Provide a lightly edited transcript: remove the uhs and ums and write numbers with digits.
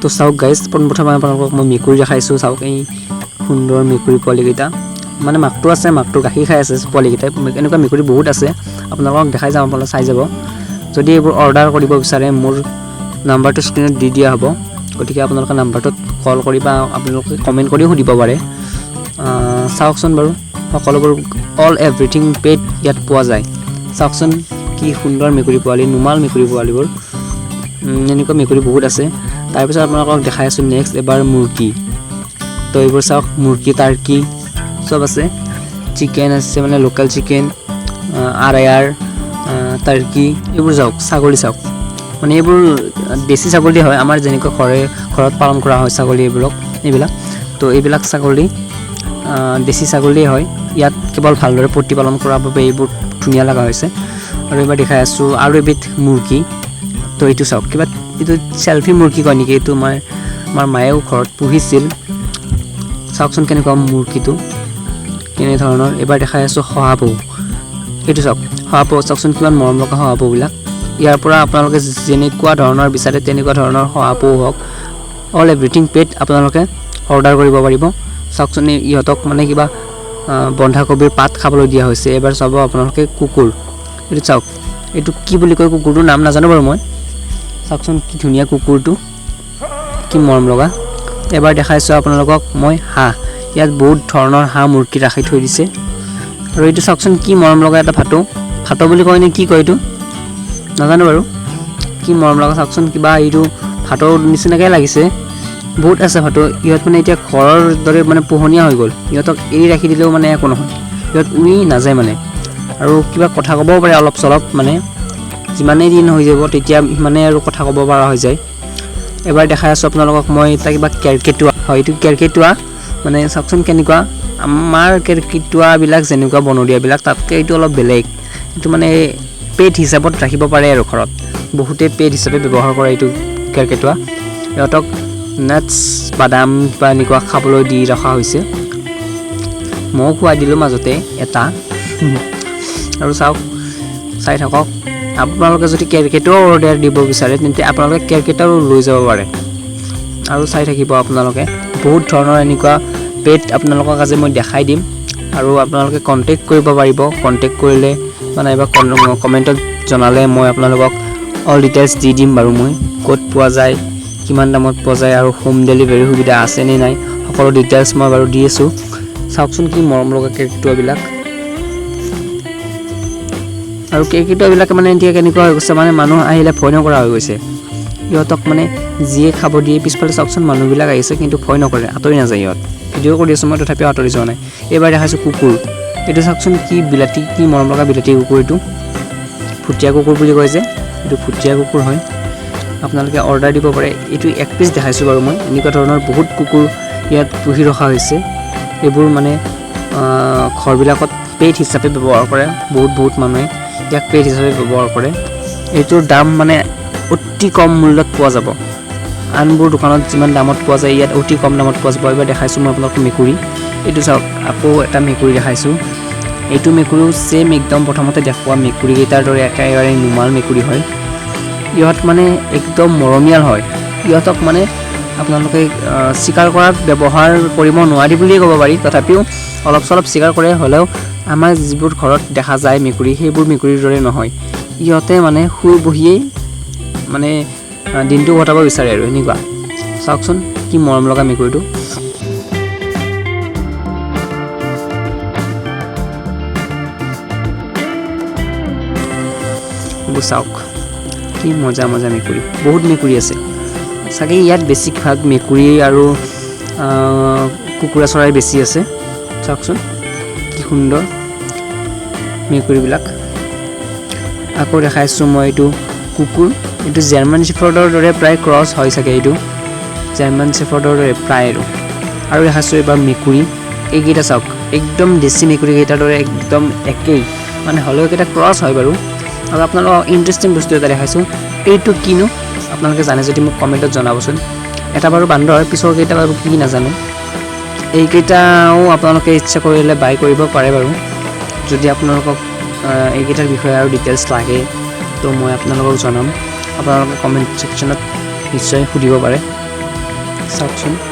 তো চাওক গাইজ, পোনপ্ৰথমে আপোনালোকক মই মেকুৰী দেখাইছোঁ। চাওক এই সুন্দৰ মেকুৰী পোৱালিকেইটা, মানে মাকটো আছে, মাকটো গাখীৰ খাই আছে পোৱালিকেইটাই। এনেকুৱা মেকুৰী বহুত আছে, আপোনালোকক দেখাই যাম, আপোনালোকে চাই যাব। যদি এইবোৰ অৰ্ডাৰ কৰিব বিচাৰে মোৰ নাম্বাৰটো স্ক্ৰীণত দি দিয়া হ'ব, গতিকে আপোনালোকে নাম্বাৰটোত কল কৰি বা আপোনালোকে কমেণ্ট কৰিও সুধিব পাৰে। চাওকচোন বাৰু, সকলোবোৰ অল এভৰিথিং পেড ইয়াত পোৱা যায়। চাওকচোন কি সুন্দৰ মেকুৰী পোৱালি, নোমাল মেকুৰী পোৱালিবোৰ। এনেকুৱা মেকুৰী বহুত আছে। তাৰপিছত আপোনালোকক দেখাই আছোঁ নেক্সট এবাৰ মুৰ্গী। তো এইবোৰ চাওক, মুৰ্গী টাৰ্কি চব আছে, চিকেন আছে, মানে লোকেল চিকেন, আৰ টাৰ্কি এইবোৰ। চাওক ছাগলী চাওক, মানে এইবোৰ দেশী ছাগলী হয়, আমাৰ যেনেকুৱা ঘৰত পালন কৰা হয় ছাগলী এইবিলাক। তো এইবিলাক ছাগলী দেশী ছাগলীয়ে হয়। ইয়াত কেৱল ভালদৰে প্ৰতিপালন কৰাৰ বাবে এইবোৰ ধুনীয়া লগা হৈছে। আৰু এইবাৰ দেখাই আছোঁ আৰু এবিধ মুৰ্গী। তো এইটো চাওক, কিবা এইটো চেল্ফি মুৰ্গী কয় নেকি, এইটো আমাৰ মায়েও ঘৰত পুহিছিল। চাওকচোন কেনেকুৱা মুৰ্গীটো, কেনেধৰণৰ। এইবাৰ দেখাই আছোঁ শহাপহু। এইটো চাওক শহাপহু, চাওকচোন কিমান মৰম লগা শহাপহুবিলাক। ইয়াৰ পৰা আপোনালোকে যেনেকুৱা ধৰণৰ বিচাৰে তেনেকুৱা ধৰণৰ শহাপহু হওক, অল এভৰিথিং পেড আপোনালোকে অৰ্ডাৰ কৰিব পাৰিব। চাওকচোন ইহঁতক মানে কিবা বন্ধাকবিৰ পাত খাবলৈ দিয়া হৈছে। এবাৰ চাব আপোনালোকে কুকুৰ, এইটো চাওক, এইটো কি বুলি কয় কুকুৰটোৰ নাম নাজানো বাৰু মই। চাওকচোন কি ধুনীয়া কুকুৰটো, কি মৰম লগা। এবাৰ দেখাইছোঁ আপোনালোকক মই হাঁহ। ইয়াত বহুত ধৰণৰ হাঁহ মুৰ্গী ৰাখি থৈ দিছে। আৰু এইটো চাওকচোন কি মৰম লগা এটা ভাটৌ, ভাটৌ বুলি কয় নে কি কয় এইটো নাজানো বাৰু, কি মৰম লগা চাওকচোন, কিবা এইটো ভাটৌৰ নিচিনাকৈ লাগিছে। বহুত আছে ভাটৌ। ইহঁত মানে এতিয়া ঘৰৰ দৰে মানে পোহনীয়া হৈ গ'ল, ইহঁতক এৰি ৰাখি দিলেও মানে একো নহয়, ইহঁত উৰি নাযায় মানে। আৰু কিবা কথা ক'বও পাৰে অলপ চলপ, মানে যিমানেই দিন হৈ যাব তেতিয়া সিমানেই আৰু কথা ক'ব পৰা হৈ যায়। এবাৰ দেখাই আছোঁ আপোনালোকক মই এটা কিবা কেৰ্কেটুৱা হয়, এইটো কেৰ্কেটুৱা মানে চাওকচোন কেনেকুৱা। আমাৰ কেৰ্কেটুৱাবিলাক যেনেকুৱা বনৰীয়াবিলাক, তাতকৈ এইটো অলপ বেলেগ। এইটো মানে পেট হিচাপত ৰাখিব পাৰে আৰু ঘৰত বহুতে পেট হিচাপে ব্যৱহাৰ কৰে এইটো কেৰ্কেটুৱা। ইহঁতক নাটছ, বাদাম বা এনেকুৱা খাবলৈ দি ৰখা হৈছে, ময়ো খুৱাই দিলোঁ মাজতে এটা। আৰু চাওক, চাই থাকক। আপোনালোকে যদি কেৰ্কেটুৱাও অৰ্ডাৰ দিব বিচাৰে তেন্তে আপোনালোকে কেৰ্কেটুৱাও লৈ যাব পাৰে। আৰু চাই থাকিব আপোনালোকে, বহুত ধৰণৰ এনেকুৱা পেট আপোনালোকক আজি মই দেখাই দিম। আৰু আপোনালোকে কণ্টেক্ট কৰিব পাৰিব, কণ্টেক্ট কৰিলে মানে এবাৰ কমেণ্টত জনালে মই আপোনালোকক অল ডিটেইলছ দি দিম বাৰু মই, ক'ত পোৱা যায়, কিমান দামত পোৱা যায়, আৰু হোম ডেলিভাৰী সুবিধা আছেনে নাই, সকলো ডিটেইলছ মই বাৰু দি আছোঁ। চাওকচোন কি মৰম লগা কেৰ্কেটুৱাবিলাক। আৰু কেৰ্কেটুৱাবিলাকে মানে এতিয়া কেনেকুৱা হৈ গৈছে, মানে মানুহ আহিলে ভয় নকৰা হৈ গৈছে। ইহঁতক মানে যিয়ে খাব দিয়ে, পিছফালে চাওকচোন মানুহবিলাক আহিছে কিন্তু ভয় নকৰে, আঁতৰি নাযায় ইহঁত। ভিডিঅ' কৰি আছোঁ মই, তথাপিও আঁতৰি যোৱা নাই। এইবাৰ দেখাইছোঁ কুকুৰ। এইটো চাওকচোন কি বিলাতী, কি মৰম লগা বিলাতী কুকুৰ, এইটো ভুটীয়া কুকুৰ বুলি কয় যে, এইটো ভুটীয়া কুকুৰ হয়। আপোনালোকে অৰ্ডাৰ দিব পাৰে। এইটো এক পিচ দেখাইছোঁ বাৰু মই। এনেকুৱা ধৰণৰ বহুত কুকুৰ ইয়াত পুহি ৰখা হৈছে। এইবোৰ মানে ঘৰবিলাকত পেট হিচাপে ব্যৱহাৰ কৰে, বহুত বহুত মানুহে ইয়াক পেট হিচাপে ব্যৱহাৰ কৰে। এইটোৰ দাম মানে অতি কম মূল্যত পোৱা যাব। আনবোৰ দোকানত যিমান দামত পোৱা যায় ইয়াত অতি কম দামত পোৱা যাব। এইবাৰ দেখাইছোঁ মই আপোনালোকক মেকুৰী। এইটো চাওক, আকৌ এটা মেকুৰী দেখাইছোঁ। এইটো মেকুৰীও ছেইম একদম প্ৰথমতে দেখুওৱা মেকুৰীকেইটাৰ দৰে একেবাৰে নোমাল মেকুৰী হয়। ইহঁত মানে একদম মৰমীয়াল হয়। ইহঁতক মানে আপোনালোকে চিকাৰ কৰাত ব্যৱহাৰ কৰিব নোৱাৰি বুলিয়ে ক'ব পাৰি, তথাপিও অলপ চলপ চিকাৰ কৰে। হ'লেও আমাৰ যিবোৰ ঘৰত দেখা যায় মেকুৰী, সেইবোৰ মেকুৰীৰ দৰে নহয়। ইহঁতে মানে শুই বহিয়েই মানে দিনটো কটাব বিচাৰে আৰু এনেকুৱা। চাওকচোন কি মৰম লগা মেকুৰীটো। এইবোৰ চাওক কি মজা মজা মেকুৰী, বহুত মেকুৰী আছে চাগে ইয়াত। বেছিভাগ মেকুৰী আৰু কুকুৰা চৰাই বেছি আছে। চাওকচোন কি সুন্দৰ মেকুৰীবিলাক। আকৌ দেখাইছোঁ মই এইটো কুকুৰ। এইটো জাৰ্মান শ্বেফাৰ্ডৰ দৰে প্ৰায় ক্ৰছ হয় চাগে, এইটো জাৰ্মান শ্বেফাৰ্ডৰ দৰে প্ৰায়। আৰু দেখাইছোঁ এইবাৰ মেকুৰী। এইকেইটা চাওক, একদম দেশী মেকুৰীকেইটাৰ দৰে একদম একেই, মানে হ'লেও এইকেইটা ক্ৰছ হয় বাৰু। আৰু আপোনালোকক ইণ্টাৰেষ্টিং বস্তু এটা দেখাইছোঁ, এইটো কিনো আপোনালোকে জানে যদি মোক কমেণ্টত জনাবচোন। এটা বাৰু বান্দৰ, পিছৰ কেইটা বাৰু কি নাজানো। এইকেইটাও আপোনালোকে ইচ্ছা কৰিলে বাই কৰিব পাৰে বাৰু। যদি আপোনালোকক এইকেইটাৰ বিষয়ে আৰু ডিটেইলছ লাগে তো মই আপোনালোকক জনাম, আপোনালোকে কমেণ্ট ছেকশ্যনত নিশ্চয় সুধিব পাৰে। চাওকচোন।